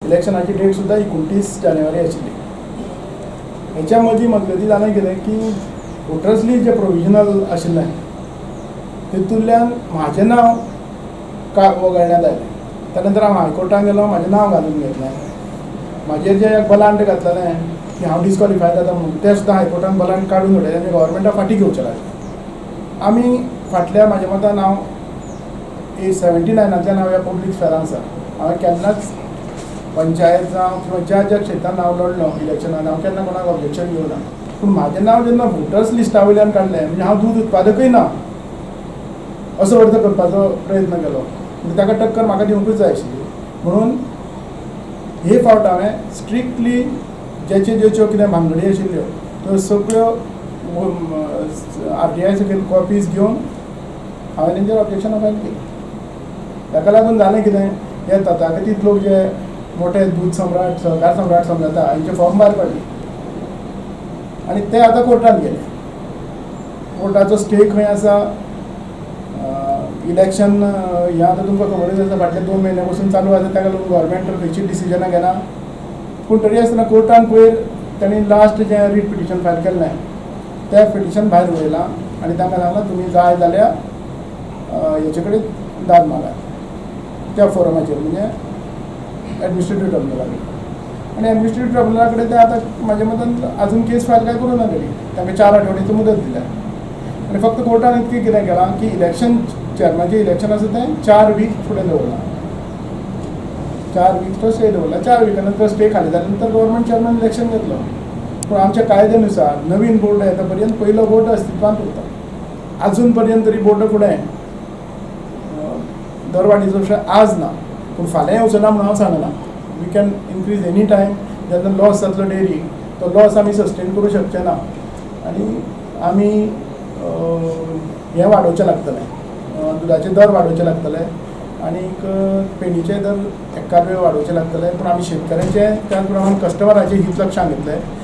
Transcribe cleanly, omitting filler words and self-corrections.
इलेक्शनाची date सुद्दां 29 जानेवारी आशिल्ली. हेच्या मदीं मजगतीं जालें कितें की वोटर्स लिस्ट जें प्रोविजनल आशिल्लें तितूंतल्यान म्हाजें नांव वगळण्यात आयलें. त्या नंतर हांव हायकोर्टान गेलो, म्हाजें नांव घालून घेतलें. म्हाजेर जें एक बलांट घातलेलें की हांव डिस्कॉलिफाय जाता म्हणून तें सुद्दां हायकोर्टान बलांट काडून उडयलें आनी गव्हर्मेंटा फाटीं घेवचें लागलें. आमी फाटल्या म्हाज्या मतान हांव 79नांतल्यान हांव ह्या पब्लीक स्फेरान आसा. हांवें केन्नाच पंचायत जावं किंवा ज्या ज्या क्षेत्रान हांव लडलो इलेक्शनान हांव केन्ना कोणाक ऑब्जेक्शन घेवना. पूण म्हाजें नांव जेन्ना वोटर्स लिस्टा वयल्यान काडलें म्हणजे हांव दूद उत्पादकय ना असो अर्थ करपाचो प्रयत्न केलो. म्हणजे ताका टक्कर म्हाका दिवंकूच जाय आशिल्ली. म्हणून हे फावट हांवें स्ट्रिक्टली ज्याच्यो ज्याच्यो कितें भांगडी आशिल्ल्यो त्यो सगळ्यो RTI सकयल कॉपीज घेवन हांवें तेंचेर ऑब्जेक्शनां फायल केली. ताका लागून जालें कितें, हे तथाकथीत लोक जे मोठे दूद सम्राट सहकार सम्राट समजता हांचे फॉर्म भायर पडले आनी ते आतां कोर्टान गेले. कोर्टाचो स्टे खंय आसा, इलेक्शन हें आतां तुमकां खबरूच आसा फाटले 2 म्हयन्या पसून चालू आसा. ताका लागून गव्हर्मेंट खंयची डिसिजनां घेना. पूण तरी आसतना कोर्टान पयर तांणी लास्ट जें रीट पिटिशन फायल केल्लें तें पिटिशन भायर उडयलां आनी तांकां सांगलां तुमी जाय जाल्यार हेचे कडेन दाद मागात त्या फोरमाचेर, म्हणजे एडमिनिस्ट्रेटीव ट्रिब्युनला कडेन. आनी एडमिनिस्ट्रेटीव ट्रिब्युनला कडेन ते आतां म्हाज्या मतान आजून केस फायल काय करूं ना तरी तांकां 4 आठवड्याची मुदत दिल्या. आनी फक्त कोर्टान इतकें कितें केलां की इलेक्शन चेअरमॅनाचें इलेक्शन आसा तें 4 वीक फुडें दवरलां. 4 वीक तो स्टे दवरला. 4 विका नंतर स्टे खाली जाल्या नंतर गव्हर्मेंट चेअरमॅन इलेक्शन घेतलो. पूण आमच्या कायद्यानुसार नवीन बोर्ड येता पर्यंत पयलो बोर्ड अस्तित्वांत उरता. आजून पर्यंत तरी बोर्ड फुडें दरवाडीचो विशय आज ना, पूण फाल्यां येवचो ना म्हणून हांव सांगना. We can increase any time. जेन्ना लॉस जातलो डेअरीक तो लॉस आमी सस्टेन करूं शकचे ना आनी आमी हें वाडोवचें लागतलें, दुदाचे दर वाडोवचे लागतले आनीक पेणीचे दर एकाद वेळ वाडोवचे लागतले. पूण आमी शेतकऱ्यांचे त्याच प्रमाण कस्टमराचे हीत लक्षांत घेतले.